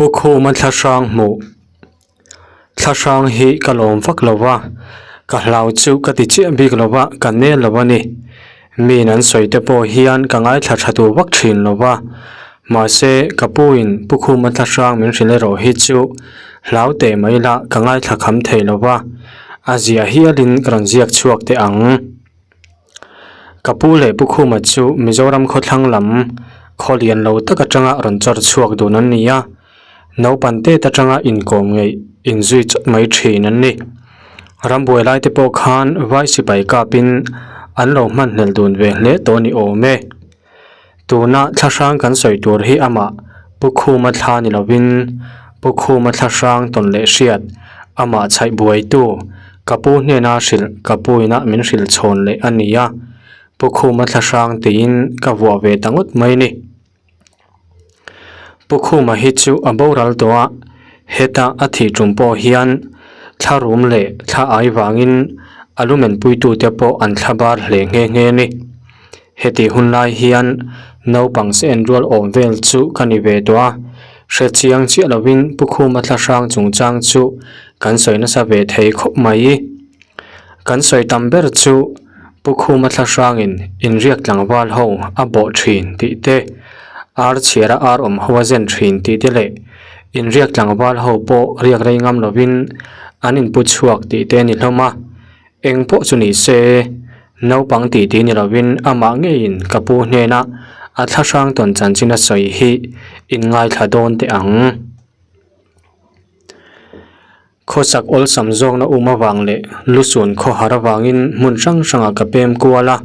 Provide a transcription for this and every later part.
Pu Khuma thlahrang hmuh thlahrang hi ka lawm vak lo va, ka hlau chu ka ti chiah bik lo va, ka nel lo a ni. Miin an sawi te pawh hian ka ngaithla tha tur vak thin lo va, mahse ka pu in Pu Khuma thlahrang min hrilh erawh hi chu hlau teh mai la ka ngaithla kham thei lo va, a ziah hialin ka rawn ziak chhuak teh ang. Ka pu leh Pu Khuma chu Mizoram khawthlang lam khaw lian lo tak atanga rawn chawr chhuak dun an ni a, naupang tet atanga inkawm ngeih inzui chawt mai thin an ni. Rambuai lai te pawh khan vai sipai kapin an lo hmanhlel dun ve hle tawh a ni awm e. Tuna thlahrang kan sawi tur hi amah Pu Khuma thla ni lovin Pu Khuma thlahrang tawn leh hriat amah chhaih buaitu ka pu hnena hrilh ka pu ina min hrilh chhawn leh a ni a, Pu Khuma thlahrang tiin ka vuah ve ta ngawt mai ni. Pu Khuma hi chu a boral tawh a, heta a thih tum pawh hian thla rum leh thla ai vangin a lumen puitute pawh an thla bar hle nghe nghe a ni. Heti hun lai hian naupang se en rual awm vel chu ka ni ve tawh a, hre chiang chiah lovin Pu Khuma thlahrang chungchang chu kan sawi nasa ve thei khawp mai. Kan sawi tam ber chu Pu Khuma thlahrangin inriak tlangval ho a bawh thin tih te, ar chhiara ar awm ho a zen thin tih te leh inriak tlangval ho pawh riak rei ngam lovin an inpu chhuak tih te a ni hlawm a. Eng pawh chu ni se, naupang tih tih ni lovin amah ngeiin ka pu hnena a thlahrang tawn chanchin a sawi hi in ngaithla dawn teh ang. Khawsak awlsam zawkna um avang leh lusun khawhar avangin hmun hrang hrangah ka pem kual a.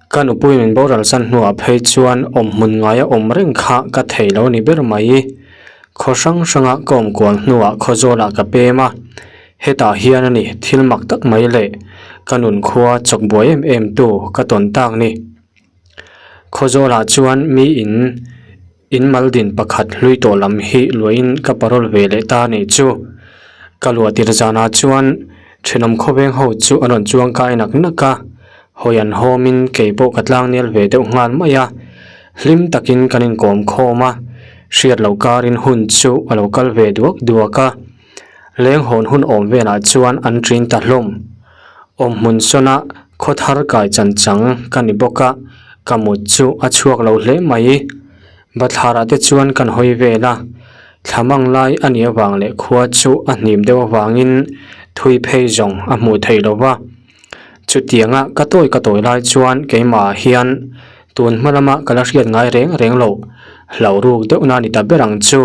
Ka nupui min boral san hnuah phei chuan awm hmun ngaia awm reng kha ka thei lo ni ber mai. Khaw hrang hranga ka awm kual hnuah Khawzawlah ka pem a, hetah hian a ni thil mak tak mai leh ka nun khua chawk buai em em tu ka tawn tak ni. Khawzawlah chuan mi in in mal din pakhat hlui tawh lam hi luahin ka parol ve leh ta nih chu. Ka luah tir zanah chuan thenawm khawveng ho chu an rawn chuang kai nak nak a, hawi an hawmin kei pawh ka tlang nel ve deuh nghal mai a, hlim takin kan inkawm khawm a, hriat loh karin hun chu a lo kal ve duak duak a, leng hawn hun awm velah chuan an ṭin ta hlawm. Awmhmun sawna khaw thar kai chan chang ka ni bawk a, ka mut chu a chhuak lo hle mai. Bathlarah te chuan kan hawi vel a, thla mang lai a nih avang leh khua chu a hnim deuh avangin thui phei zawng a hmuh theih lo va. Chutianga ka tawi ka tawi lai chuan keimahah hian tun hma lama ka la hriat ngai reng reng loh hlauh ruk deuh na ni ta ber ang chu.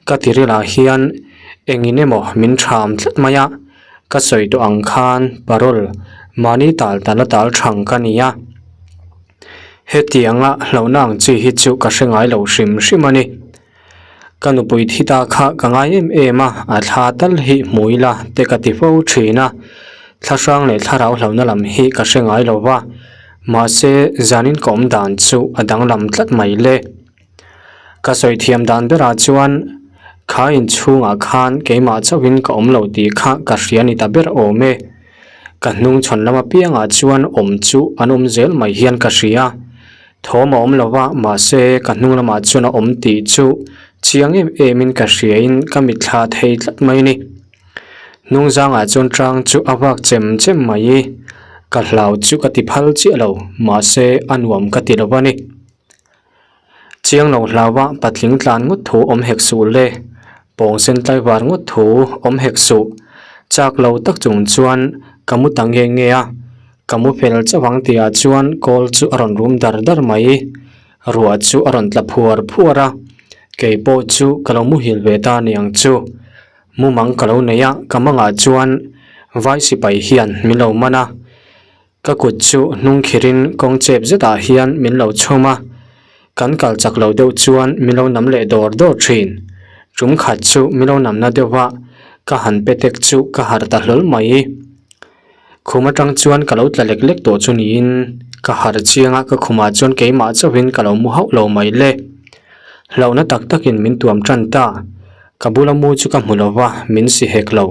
Ka tirilah hian engin emaw min ṭham tlat mai a, ka sawi tawh ang khan parole mahni tal tala tal ṭhang ka ni a. Hetianga hlauhna ang chi hi chu ka hre ngai lo hrim hrim a ni. Ka nupui thi ta kha ka ngai em em a, a thla tal hi hmu ila te ka ti fo thin a. Thlahrang leh thlarau hlauhna lam hi ka hre ngai lo va, mahse zanin ka awm dan chu a danglam tlat mai le. Ka sawi thiam dan berah chuan kha inchhungah khan keimah chauhin ka awm lo tih kha ka hria ni ta ber awm e. Ka hnung chhawn lam apiangah chuan awm chu an awm zel mai hian ka hria. Thawm a awm lo va, mahse ka hnung lamah chuan a awm tih chu chiang em emin ka hriain ka mitthla thei tlat mai a ni. Hnung zangah chuan tang chu a vak chem chem mai. Ka hlau chu ka ti phal chiah lo, mahse a nuam ka ti lo va ni. Chiang lo hlauva patling tlan ngawt thu awm hek suh le, pawng sen tlaivar ngawt thu awm hek suh. Chak lo tak chung chuan ka mu ta nge nge a, ka mu fel chauh ang tihah chuan kawl chu a rawn rum dar dar mai. Ruah chu a rawn tla phuar phuar a, kei pawh chu ka lo muhil ve ta niang chu. Mumang ka lo nei a, ka mangah chuan vai sipai hian min lo man a. Ka kut chu hnung khirin kawng chep zetah hian min lo chhawm a, kan kal chak lo deuh chuan min lo nam leh dawr dawr thin. Tum khat chu min lo namna deuh va, ka han pe tek chu ka harh ta hlawl mai. Khum atang chuan ka lo tla lek lek tawh chu niin ka harh chiang a, ka khumah chuan keimah chauhin ka lo mu hauh lo mai le. Hlauhna tak takin min tuam tan ta, ka bula mu chu ka hmu lo va, min si hek lo.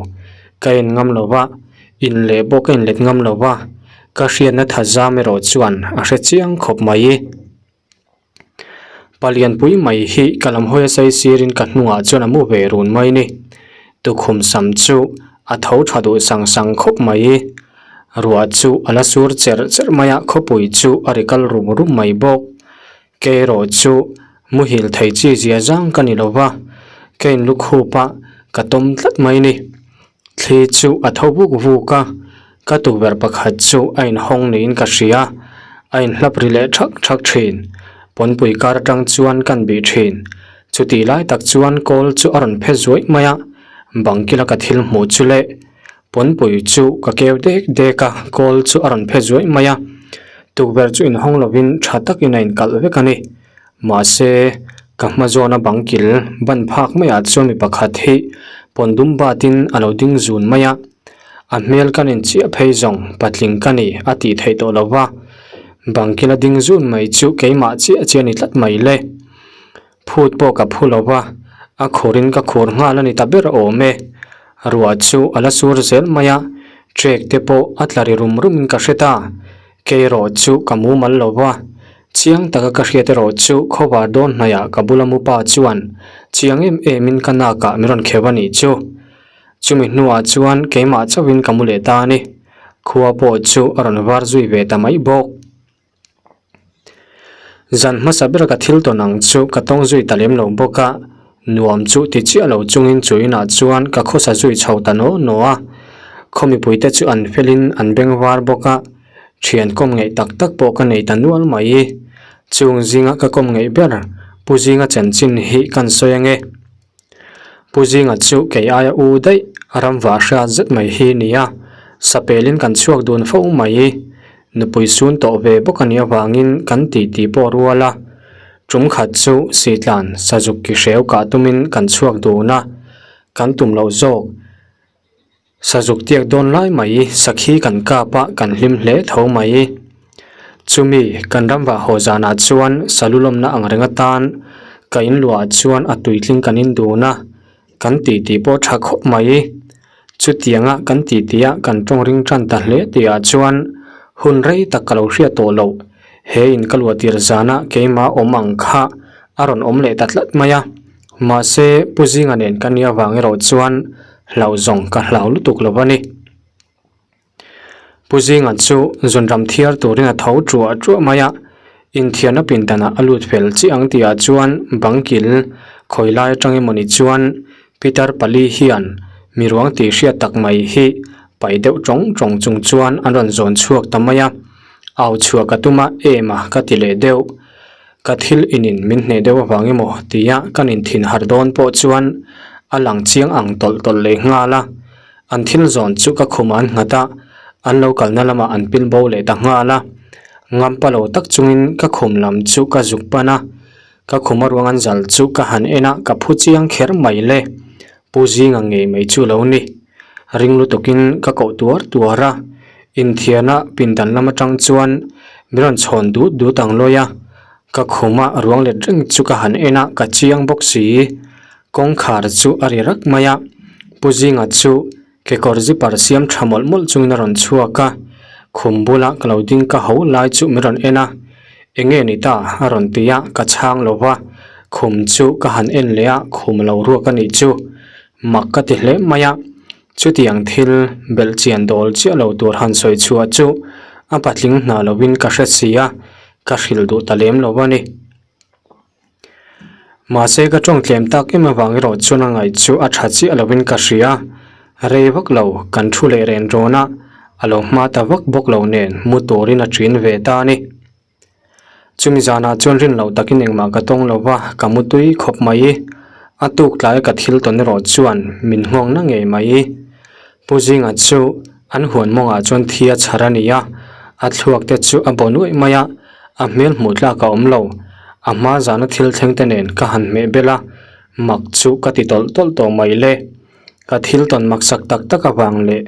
Ka en ngam lo va. In leh pawh ka inlet ngam lo va, ka hriatna tha zam erawh chuan a hre chiang khawp mai. Palianpui mai hi ka lam hawi a sei sirin ka hnungah chuan a mu ve run mai ni. Tukhum sam chu a tho tha duh sang sang khawp mai. Ruah chu a la sur cherh cherh mai a, khawpui chu a ri kal rum rum mai bawk. Kei erawh chu muhil thei chi zia zang ka ni lo va, ka inlukhup a, ka tawm tlat mai ni. Thli chu a tho vuk vuk a, ka tukverh pakhat chu a inhawng niin ka hria, a inhlap ri leh thak thak thin. Pawnpui kar atang chuan kan bih thin. Chutih lai tak chuan kawl chu a rawn phe zuaih mai a, bang kila ka thil hmuh chu leh pawnpui chu ka keu dek dek a, kawl chu a rawn phe zuaih mai a. Tukverh chu inhawng lovin tha takin a inkalh vek a ni. Mahse, ka hma zawna bang kil ban phak maiah chuan mi pakhat hi pawn dum batin a lo ding zun mai a, a hmel ka nen chiah phei zawng patling ka ni a tih theih tawh lo va, bang kila ding zun mai chu keimah chiah chiah a ni tlat mai le. Phut pawh ka phu lo va, a khurin ka khur nghal a ni ta ber awm e. Ruah chu a la sur zel mai a, trek te pawh a tla ri rum rumin ka hre ta. Kei erawh chu ka mumal lo va, Chiang taka ka hriat erawh chu khawvar dawn hnaihah ka bula mu pa chuan chiang em emin ka nakah min rawn kheuh a nih chu. Chumi hnuah chuan keimah chauhin ka mu leh ta a ni. Khua pawh chu a rawn var zui ve ta mai bawk. Zan hmasa bera ka thil tawn ang chu ka tawng zui ta lem lo bawk a, nuam chu ti chiah lo chungin chu inah chuan ka khawsa zui chho ta naw naw a. Khaw mipuite chu an felin an beng var bawk a. Thian kawm ngeih tak tak pawh ka nei ta nual mai. Chung zinga ka kawm ngeih ber Pu Zinga chanchin hi kan sawi ange. Pu Zinga chu kei aia u daih ram vah hriat zet mai hi nia, sapelin kan chhuak dun fo mai. Nupui sun tawh ve bawk a nih avangin kan titi pawh rual a. Tum khat chu Sitlan Sazuk ki hreu kah tumin kan chhuak dun a, kan tum loh zawk. Sazuk tiak dawn lai mai sakhi kan kap a kan hlim hle tho mai. Chumi kan ram vah haw zanah chuan salu lawmna ang reng atan ka in luah chuan a tuitling kan in dun a, kan titi pawh tha khawp mai. Chutianga kan titi a kan tawng ring tan ta hle tihah chuan hun rei tak ka lo hriat tawh loh. He in ka luah tir zana keimah awm ang kha a rawn awm leh ta tlat mai a. Mahse Pu Zinga nen ka nia vang erawh chuan hlauh zawng ka hlau lutuk lo a ni. Pu Zinga chu zunram thiar turin a tho ṭuah ṭuah mai a, inthiarna pindanah a lut fel chiah ang tihah chuan bang kil khawi lai atang emawni chuan Peter pali hian mi ruang tih hriat tak mai hi paih deuh ṭawng ṭawng chung chuan an rawn zawn chhuak ta mai a, au chhuah ka tum a em a ka ti leh deuh. Ka thil inin min hneh deuh avang emaw tia kan inthin harh dawn pawh chuan a lang chiang ang tawlh tawlh leh nghal a. An thil zawn chu ka khum an nghat a, an lo kalna lamah an pil bo leh ta nghal a. Ngampa lo tak chungin ka khum lam chu ka zuk pan a, ka khum a ruang an zal chu ka han en a, ka phu chiang kher mai le. Pu Zinga ngei mai chu lo ni. Ring lutukin ka koh tuar tuar a, inthiana pindan lam atang chuan min rawn chhawn dut dut ang lawi a, ka khuma ruang let reng chu ka han en a, ka chiang bawk si. Kawngkhar chu a ri rak mai a, Pu Zinga chu kekawr zipper siam tha mawlh mawlh chungin a rawn chhuak a, khum bula ka lo ding ka ho lai chu min rawn en a, Enge ni ta? a rawn ti a, ka chhang lo va, khum chu ka han en leh a, khum lo ruak a nih chu. Mak ka ti hle mai a, chutiang thil belh chian dawl chiah lo tur han sawi chhuah chu a patling hna lovin ka hre si a, ka hrilh duh ta lem lo a ni. Mahse ka tawng tlem tak em avang erawh chuan a ngaih chu a tha chiah lovin ka hria, rei vak lo kan thu leh ren rawn a, a lo hma ta vak bawk lo nen mu turin a ṭin ve ta a ni. Chumi zanah chuan rin loh takin engmah ka tawng lo va, ka mu tui khawp mai. A tuk tlai ka thil tawn erawh chuan min nghawng na ngei mai. Pu Zinga chu an huan mawngah chuan thi a chhar a ni a, a thluak te chu a baw nuaih mai a, a hmel hmuh tlak a awm lo. A hma zana thil thleng te nen ka han hmeh bel a, mak chu ka ti tawlh tawlh tawh mai le. Ka thil tawn maksak tak tak avang leh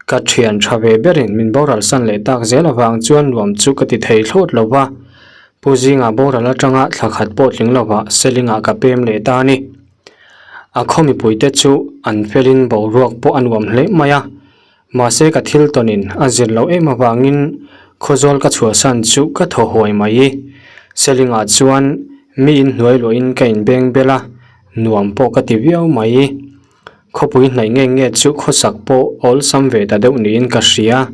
ka thian tha ve berin min boral san leh tak zel avang chuan nuam chu ka ti thei thlawt lo va. Pu Zinga boral atanga thla khat pawh tling lovah Selingah ka pem leh ta a ni. A khaw mipuite chu an felin boruak pawh a nuam hle mai a, mahse ka thil tawnin a zir loh em avangin khawzawl ka chhuahsan chu ka thaw huai mai. Selingah chuan. Mi inhnuai luahin ka inbeng bel a, nuam pawh ka ti viau mai. Khawpui hnaih nge nge chu khawsak pawh awlsam ve ta deuh niin ka hria,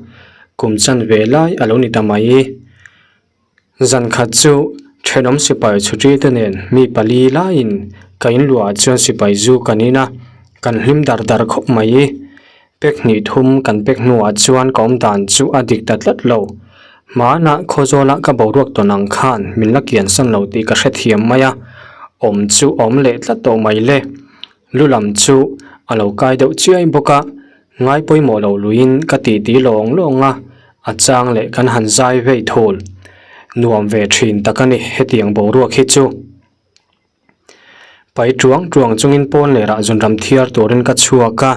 kum chan ve lai a lo ni ta mai. Zan khat chu thenawm sipai chhuṭi te nen mi pali laiin ka inluah chuan sipai zu kan in a, kan hlim dar dar khawp mai. Pek hnih thum kan pek hnuah chuan ka awm dan chu a dik ta tlat lo. Hmanah Khawzawla ka boruak tawn ang khan min la kiansan lo tih ka hrethiam mai a, awm chu a awm leh tlat tawh mai le. Lu lam chu a lo kai deuh chiai bawk a, ngai pawimawh lo luiin ka titi lawng lawng a, a chang leh kan han zai vei thul. Nuam ve thin tak a ni hetiang boruak hi chu. Pai tuang tuang chungin pawn lerah zunram thiar turin ka chhuak a,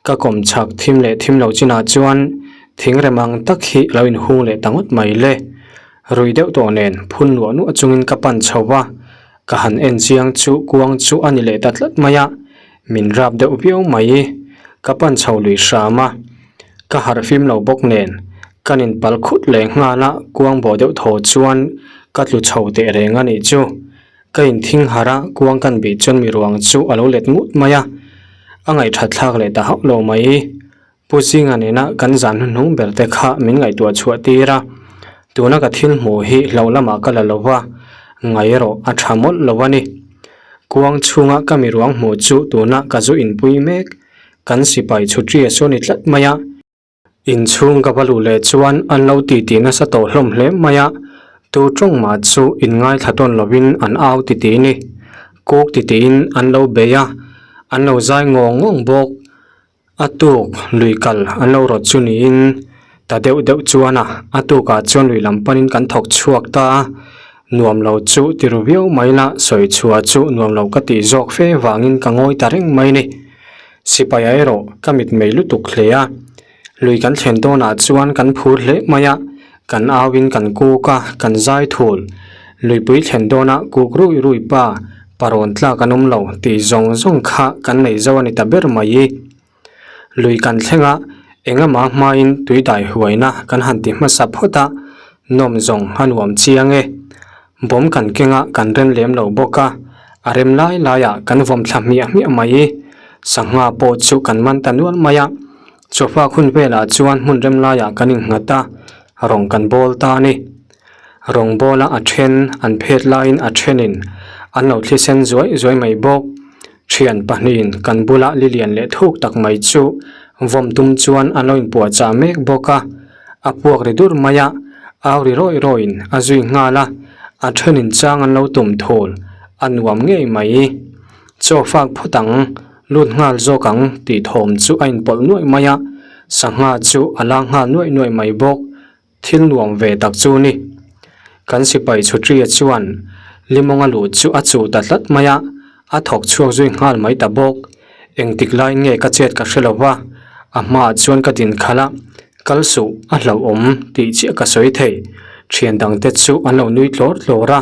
ka kawm chhak thim leh thim lo chinah chuan thing rem ang tak hi lo inhung leh ta ngawt mai le. Rui deuh tawh nen phun nuah nuah chungin ka pan chho va, ka han en chiang chu kuang chu a ni leh ta tlat mai a, min rap deuh viau mai. Ka pan chho lui hram a, ka harh fim lo bawk nen kan inpal khut leh nghal a, kuang bawh deuh thaw chuan ka tlu chho teh reng a nih chu. Ka inthing harh a, kuang kan bih chuan mi ruang chu a lo let ngut mai a, a ngaihthat thlak leh ta hauh lo mai. Pu Zinga nena kan zan hnuhnung ber te kha min ngaihtuah chhuah tir a, tuna ka thil hmuh hi hlo lamah ka la lo va, ngai erawh a tha mawlh lo a ni. Kuang chhunga ka mi ruang hmuh chu tuna ka zu inpui mek, kan sipai chhutria saw ni tlat mai a. Inchhung ka va luh leh chuan an lo titi nasa tawh hlawm hle mai a, tu tawng mah chu inngaithla tawn lovin an au titi ni. Kuk titiin an lo bei a, an lo zai ngawng ngawng bawk. A tuk lui kal an lo rawt chu niin ta deuh deuh chuan a, a tukah chuan lui lam panin kan thawk chhuak ta a, nuam lo chu ti ru viau mai la, sawi chhuah chu nuam lo ka tih zawk fe vangin ka ngawi ta reng mai ni. Sipai ah erawh ka mit mei lutuk hle a, lui kan thlen dawnah chuan kan phur hle mai a, kan au in kan kuk a, kan zai thul. Luipui thlen dawnah kuk rui rui pa, parawn tlak an awm lo tih zawng zawng kha kan nei zo a ni ta ber mai. Lui kan thleng a, engama hmain tui dai huaina kan han ti hmasa phawt a, nawm zawng a nuam chiang e. Bawm kan keng a, kan rem lem lo bawk a, a rem lai laiah kan vawm thla hmiah hmiah mai. Sangha pawh chu kan man ta nual mai a, chawfak hun velah chuan hmun rem laiah kan innghat a, rawng kan bawl ta a ni. Rawng bawla a then an phet laiin a thenin an lo thli sen zuai zuai mai bawk. Thian pahnihin kan bula li lian leh thuk tak mai chu vawm tum chuan an lo inpuahchah mek bawk a, a puak ri dur mai a, au ri rawi rawiin a zui nghal a, a thenin chang an lo tum thul, a nuam ngei mai. Chaw fak phawt ang, lut nghal zawk ang tih thawm chu a inpawlh nuaih mai a, sangha chu a la nghal nuaih nuaih mai bawk. Thil nuam ve tak chu ni. Kan sipai chhutria chuan Limawnga luh chu a chuh ta tlat mai a, a thawk chhuak zui nghal mai ta bawk. Engtik laiin nge ka chet ka hre lo va, a hmaah chuan ka din khalh a, kal suh, a hlauhawm tih chiah ka sawi thei. Thian dangte chu an lo nui tlawr tlawr a,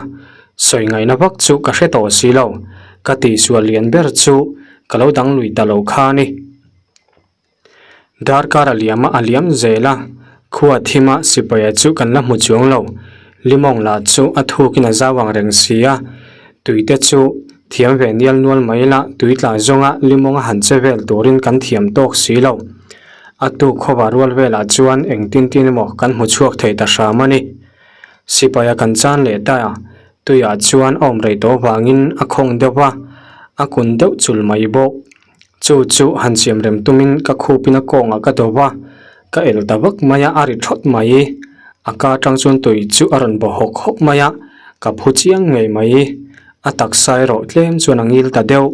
sawi ngaihna vak chu ka hre tawh si lo. Ka tihsual lian ber chu ka lo dang lui ta lo kha a ni. Darkar a liam a, a liam zel a, khua thima sipaia chu kan la hmu chuang lo. Limawng lah chu a thukin a zau ang reng si a, tuite chu thiam ve nial nual mai la, tui tla zawnga limawng a han che vel turin kan thiam tawk si lo. A tuk khawva rual velah chuan engtin tin emaw kan hmu chhuak thei ta hram a ni. Sipaia kan chan leh ta a, tuiah chuan a awm rei tawh vangin a khawng deuh va, a kun deuh chul mai bawk. Chu chu han siam rem tumin ka khupin a kawngah ka do va, ka el ta vak mai a, a ri thawt mai. A ka atang chuan tui chu a rawn baw hawk hawk mai a, ka phu chiang ngei mai. A taksa erawh tlem chuan a ngil ta deuh.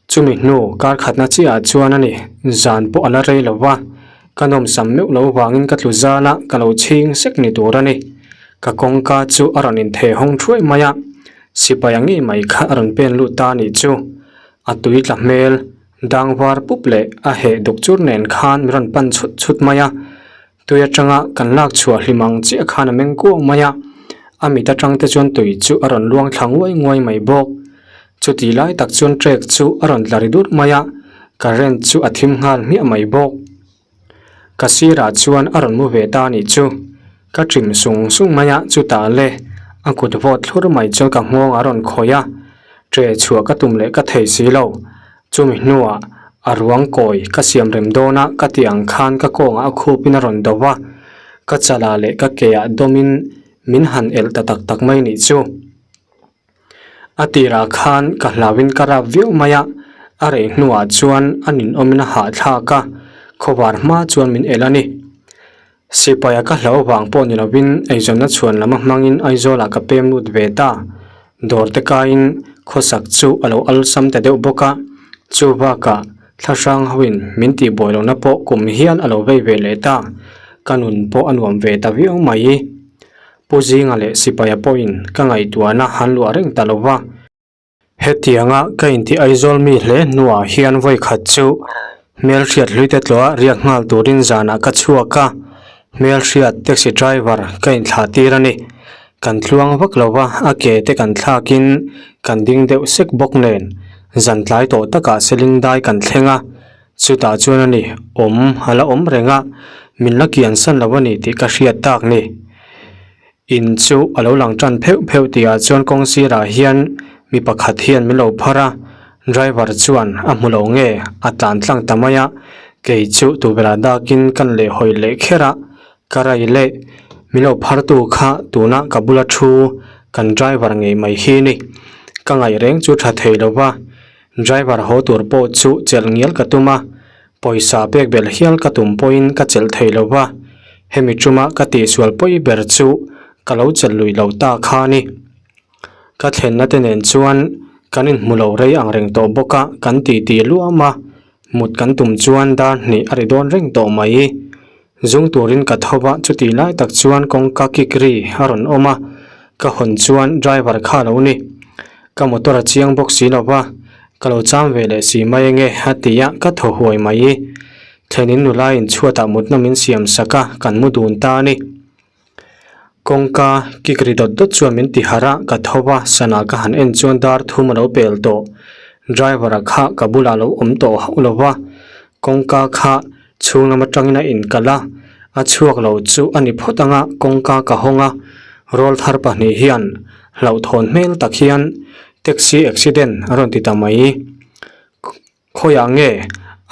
Chumi hnu kar khatna chiahah chuan a ni, zan pawh a la rei lo va, ka nawmsam meuh lo vangin ka tlu zal a, ka lo chhing sek ni tur a ni. Ka kawngka chu a rawn intheh hawng thuai mai a, sipai a ngei mai kha a rawn pen lut ta a nih chu. A tui tla hmel, dang var pup leh a heh duk chur nen khan min rawn pan chhut chhut mai a. Tui atanga kan lak chhuah hlim ang chiah khan a meng kuang mai a. A mit atang te chuan tui chu a rawn luang thla nguai nguai mai bawk. Chuti lai tak chuan trek chu a rawn tla ri dur mai a, current chu a thim nghal hmiah mai bawk. Ka sirah chuan a rawn mu ve ta a nih chu. Ka ṭim sung sung mai a, chutah le. A kut vawt thlur mai chuan ka nghawng a rawn khawih a, ṭe chhuah ka tum leh ka thei si lo. Chumi hnuah a ruang kawi ka siam rem dawn a ka tih ang khan ka kawngah a khupin a rawn do va, ka chalah leh ka keah dawmin min han elh ta tak tak mai nih chu. A tirah khan ka hlauhin ka rap viau mai a, a rei hnuah chuan a ninawmin a hahthlak a, khawvar hma chuan min elh a ni. Sipaia ka hlauh vang pawh ni lovin eizawnna chhuan lam a hmangin Aizawlah ka pem lut ve ta. Dawr te kaiin khawsak chu a lo alsam ta deuh bawk a, chu bakah thlahrang hoin min tihbuai lohna pawh kum hial a lo vei ve leh ta, ka nun pawh a nuam ve ta viau mai. Pu Zinga leh Sipaia pawhin ka ngaihtuahna han luah reng ta lo va. Hetianga ka intih Aizawl mi hle hnuah hian vawi khat chu hmelhriat hluite tlawha riak nghal turin zanah ka chhuak a, hmelhriat taxi driver ka inthlah tir a ni. Kan tluang vak lo va, a ke te kan thlakin kan ding deuh sek bawk nen zan tlai tawh takah seling dai kan thleng a, Chutah chuan a ni, awm a la awm reng a, min la kian san lo a ni tih ka hriat tak ni. In chu a lo lang tan pheuh pheuh tihah chuan kawng sirah hian mi pakhat hian min lo phar a, driver chuan a hmu lo nge a tlan tlang ta mai a, kei chu tuberah dakin kan leh hawi leh kher a, ka rai leh min lo phartu kha tuna ka bula thu kan driver ngei mai hi ni. Ka ngaih reng chu tha thei lo va. Driver haw tur pawh chu chelh ngial ka tum a, pawisa pek belh hial ka tum pawhin ka chelh thei lo va, hemi tuma ka tihsual pawi ber chu ka lo chelh lui lo ta kha a ni. Ka thlenna te nen chuan kan inhmu lo rei ang reng tawh bawk a, kan titi luam a, mut kan tum chuan dar hnih a ri dawn reng tawh mai. Zung turin ka tho va, chutih lai tak chuan kawngka kik ri a rawn awm a, ka hawn chuan driver kha a lo ni. Ka motor a chiang bawk si lo va, ka lo cham ve leh si mai ange a ti a, ka thaw huai mai. Thlenin nula in chhuatah mutna min siam sak a, kan mu dun ta a ni. Kawngka kik ri dawt dawt chuan min ti harh a, ka tho va, sana ka han en chuan dar thum a lo pel tawh. Driver-a kha ka bulah a lo awm tawh hauh lo va, kawngka kha Chhung lam atangin a inkalh a, a chhuak lo chu a ni phawt ang a, kawngka ka hawng a, rawlthar pahnih hian hlauhthawn hmel tak hian taxi accident a rawn ti ta mai. Khawiah nge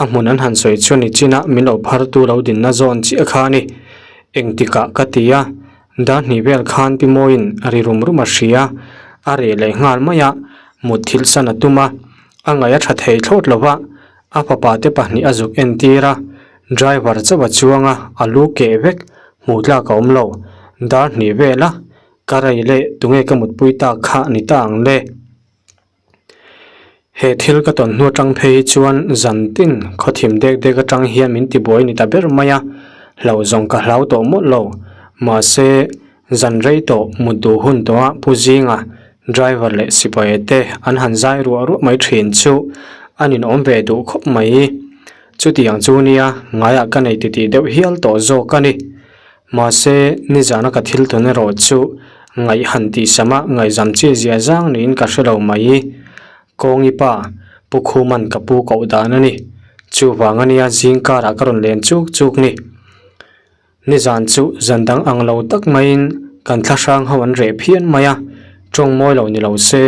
a hmun an han sawi chuan nichin a min lo phartu lo dinna zawn chiah kha a ni. Engtikah ka ti a, dar hnih vel khan Pi Mawiin ri rum rum a hria, a reh leh nghal mai a, mut thilh san a tum a, a ngaih a tha thei thlawt lo va, A fapa te pahnih a zuk entir a, driver chauh a chuang a, a lu keh vek, hmuh tlak a awm lo. Dar hnih vel a, ka rei leh tunge ka mutpui tak kha ni ta ang le. He thil ka tawn hnu atang phei hi chuan zan tin khawthim dek dek atang hian min tibuai ni ta ber mai a, hlauh zawng ka hlau tawh mawlh lo. Mahse, Zan rei tawh mut duh hun tawh a Pu Zinga, driver leh sipai te an han zai ruah ruah mai thin chu an inawm ve duh khawp mai. Chutiang chu nia ngaiah ka nei titih deuh hial tawh zawk a ni. Mahse, nizana ka thil tawn erawh chu ngaih han tih sam a ngaihzam chi zia zang niin ka hre lo mai. Kawngi pa, Pu Khuman ka pu koh dan a ni. Chuvang a nia zing karah ka rawn len chuk chuk ni. Nizan chu zan dang ang lo tak maiin kan thlahrang ho an reh phian mai a, tawng mawi lo ni lo se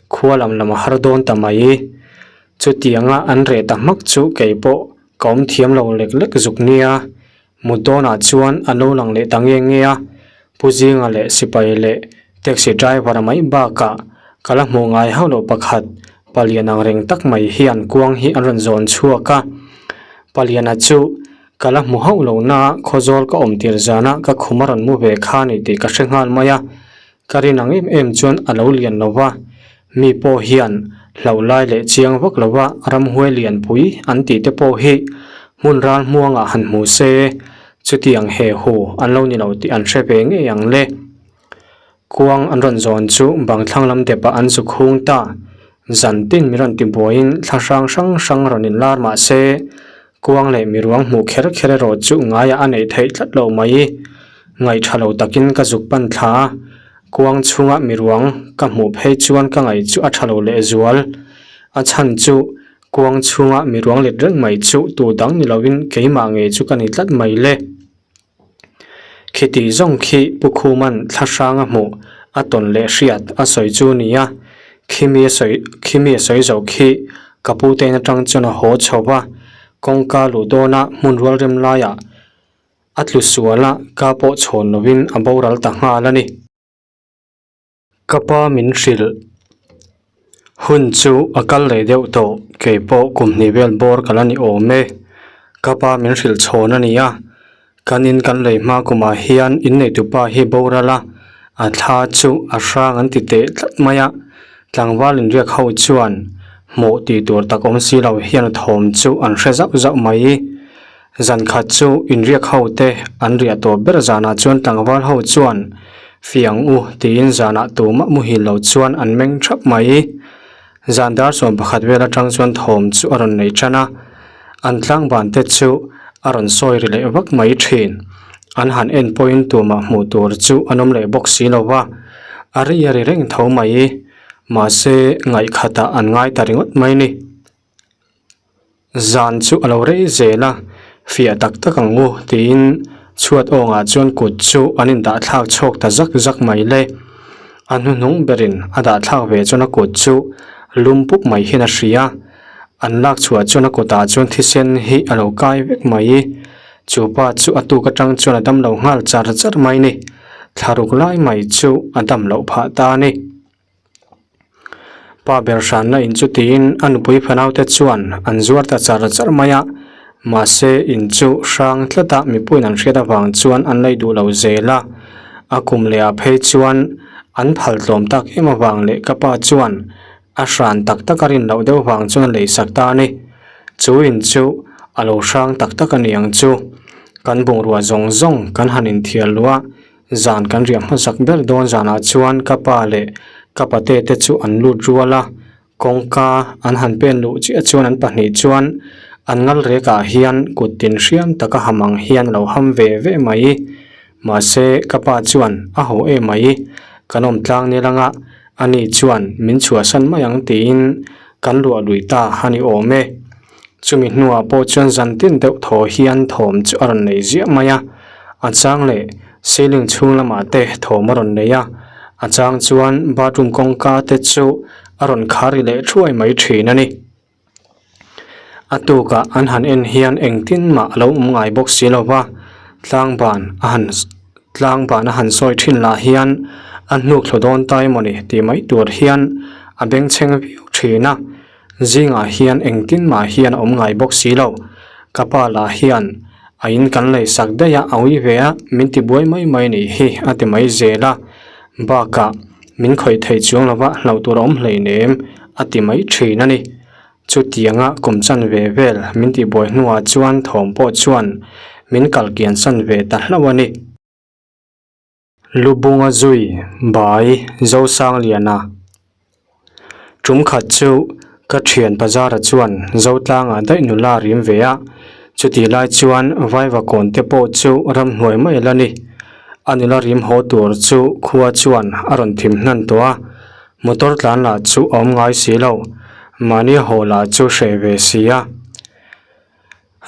khua lam lam a har dawn ta mai. Chutianga an reh ta hmak chu kei pawh ka awm thiam lo lek lek zuk nia. Mut dawnah chuan an lo lang leh ta nge nge a, Pu Zinga leh sipai leh taxi driver mai bakah ka la hmuh ngai hauh loh pakhat palian ang reng tak mai hian kuang hi an rawn zawn chhuak a. Paliana chu Ka la hmu hauh lo na khawzawl ka awm tir zana ka khum a rawn mu ve kha ni tih ka hre nghal mai a, ka rin ang em em chuan a lo lian lo va, mi pawh hian hlauh lai leh chiang vak lo va ramhuai lianpui an tih te pawh hi hmun ral hmuangah han hmu se, chutiang he hu an lo ni lo tih an hre ve ngei ang le. Kuang an rawn zawn chu bang thlang lam depah an zu khung ta. Zan tin mi rawn ti buaiin thla hrang hrang hrang rawn inlar mah se, kuang leh mi ruang hmuh kher kher erawh chu ngaiah a neih theih tlat lo mai. Ngaih tha lo takin ka zuk pan thla a, kuang chhunga mi ruang ka hmuh phei chuan ka ngaih chu a tha lo lehzual. A chhan chu kuang chhunga mi ruang let reng mai chu tu dang ni lovin keimah ngei chu ka ni tlat mai le. Khiti zawng khi Pu Khuman thla hranga hmuh A tawn leh hriat a sawi chu nia, khimi a sawi khimi a sawi zo khi ka pu te in atang chuan a haw chho va, kawngka luh dawna hmun rual rem laiah a tlu sual a, ka pawh chhawn lovin a boral ta nghal a ni. Ka pa min hrilh hun chu a kal leh deuh tawh, kei pawh kum hnih vel bawr ka la ni awm e. Ka pa min hrilh chhawn a ni a, kan in kan lei hma kumah hian inneitupa hi boral a, a thla chu a hrang an ti teh tlat mai a, tlangval inriak ho chuan hmuh tih tur tak awm si lo hian a thawm chu an hre zauh zauh mai. Zan khat chu inriak ho te an riah tawh ber zanah chuan tlangval ho chuan fiang u tiin zanah tumah muhil lo chuan an meng thap mai. Zan dar 11 vel atang chuan thawm chu a rawn nei tan a, an tlangban te chu a rawn sawi ri leh vak mai thin. An han en pawhin tumah hmuh tur chu an awm leh bawk si lo va, a ri a ri reng tho mai. Mahse ngaihkhatah an ngai ta ringawt mai ni. Zan chu a lo rei zel a, fiah tak tak ang u tiin chhuat awngah chuan kut chu an indahthlak chhawk ta zak zak mai le. A hnuhnung berin a dahthlak ve chuan a kut chu lum pup mai hian a hria. An lak chhuah chuan a kutah chuan thisen hi a lo kai vek mai. Chu pa chu a tuk atang chuan a dam lo nghal char char mai ni. Thlaruk lai mai chu a dam loh phah ta a ni. Pa ber hranna in chu tiin a nupui fanaute chuan an zuar ta char char mai a, mahse in chu hrang tlata mipuiin an hriat avang chuan an lei duh lo zel a, a kum leh ah phei chuan an phal tlawm tak em avang leh ka pa chuan a hran tak tak a rin loh deuh vang chuan a lei sak ta a ni. Chu in chu a lo hrang tak tak a ni ang chu. Kan bungrua zawng zawng kan han inthial luh a, Zan kan riah hmasak ber dawn zanah chuan ka pa leh ka pate te chu an lut rual a, kawngka an han pen luh chiah chuan an pahnih chuan an ngal rekah hian kut tin hriam taka ham ang hian a lo ham ve ve mai. Mahse ka pa chuan a haw em mai, kan awm tlang nil anga ani chuan min chhuahsan mai ang tiin kan luah lui ta a ni awm e. Chumi hnuah pawh chuan zan tin deuh thaw hian thawm chu a rawn nei ziah mai a, a chang leh ceiling chhung lamah te thawm a rawn nei a, a chang chuan bathroom kawngka te chu a rawn khar ri leh thuai mai thin a ni. A tukah an han en hian engtin mah a lo awm ngai bawk si lo va, tlangban a han tlangban a han sawi thin lah hian a hnuk thlu dawn ta emawni tih mai tur hian a bengchheng viau thin a. Zingah hian engtin mah hian a awm ngai bawk si lo. Ka pa lah hian a in kan lei sak daih a, a ui ve a, min ti buai mai mai nih hi a ti mai zel a. Bakah min khawih thei chuang lova hlauh tur a awm hleinem a ti mai thin a ni. Chutianga kum chan ve vel min ti buai hnuah chuan thawm pawh chuan min kal kian san ve ta hlauh a ni. Lubunga zui bai Zosangliana Tum khat chu ka thian Pazara chuan Zotlangah daih nula a rim ve a, chutih lai chuan Vaivakawn te pawh chu ramhnuai mai la ni. A nula rim haw tur chu khua chuan a rawn thim hnan tawh a, motor tlan lah chu a awm ngai si lo, mahni haw lah chu hreh ve si a.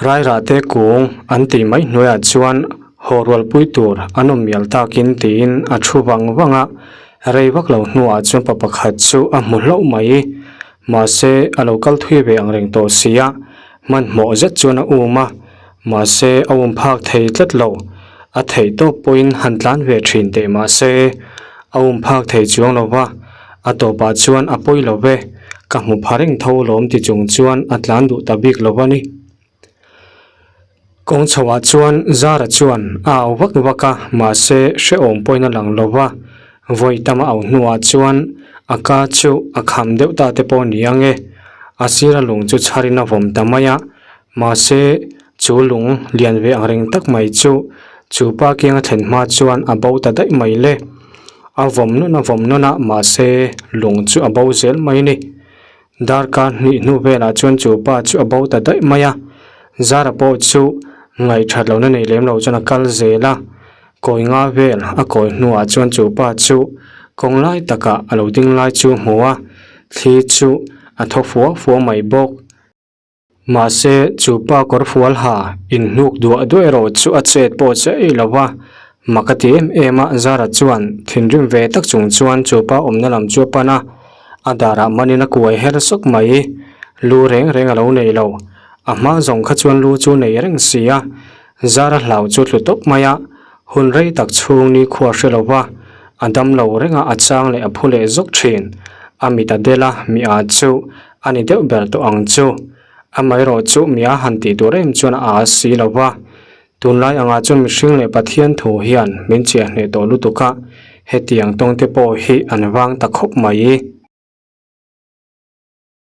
Rairahte kung an tih mai hnuaiah chuan haw rualpui tur an awm mial takin tiin a thu vang vang a, rei vak lo hnuah chuan pa pakhat chu a hmu hlauh mai. Mahse, a lo kal thui ve ang reng tawh si a, hmanhmawh zet chuan a um a, mahse a um phak thei tlat lo. A theih tawp pawhin han tlan ve thin teh mahse, a um phak thei chuang lo va, A tawpah chuan a pawi lo ve, ka hmu pha reng tho lawm ti chung chuan a tlan duh ta bik lo a ni. Kawng chhoah chuan Zara chuan a au vak vak a, mahse hrehawm pawhin a lang lo va, vawi tam a au hnuah chuan a ka chu a kham deuh ta te pawh ni ang e. A sira lung chu chharin a vawm ta mai a, mahse chu lung lian ve ang reng tak mai chu chu pa kianga thlen hma chuan a bo ta daih mai le. A vawm nawn a vawm nawn a, mahse lung chu a bo zel mai a ni. Darkar hnih hnu velah chuan chu pa chu a bo ta daih mai a, Zara pawh chu ngaihthat lohna nei lem lo chuan a kal zel a. Kawi nga vel a kawi hnuah chuan chu pa chu kawng lai takah a lo ding lai chu a hmu a, thli chu a thaw fua fua mai bawk. Mahse, chu pa kawr fual ha inhnuk duah duah erawh chu a chet pawh che ei lo va. Mak a ti em em a, Zara chuan thinrim ve tak chung chuan chu pa awmna lam chu a pan a, a darah manin a kuai her sawk mai. Lu reng reng a lo nei lo. A hma zawng kha chuan lu chu nei reng si a, Zara hlau chu tlu tawp mai a, hun rei tak chhung ni khua hre lo va, a dam lo reng a, a chang leh a phu leh zawk thin. A mit a del a, mi a chu a ni deuh ber tawh ang chu. Amaherawh chu mi a han tih tur em chuan a a si lo va, Tunlai angah chuan mihring leh Pathian thu hian min chiah hneh tawh lutuk a, hetiang tawngte pawh hi an vang ta khawp mai.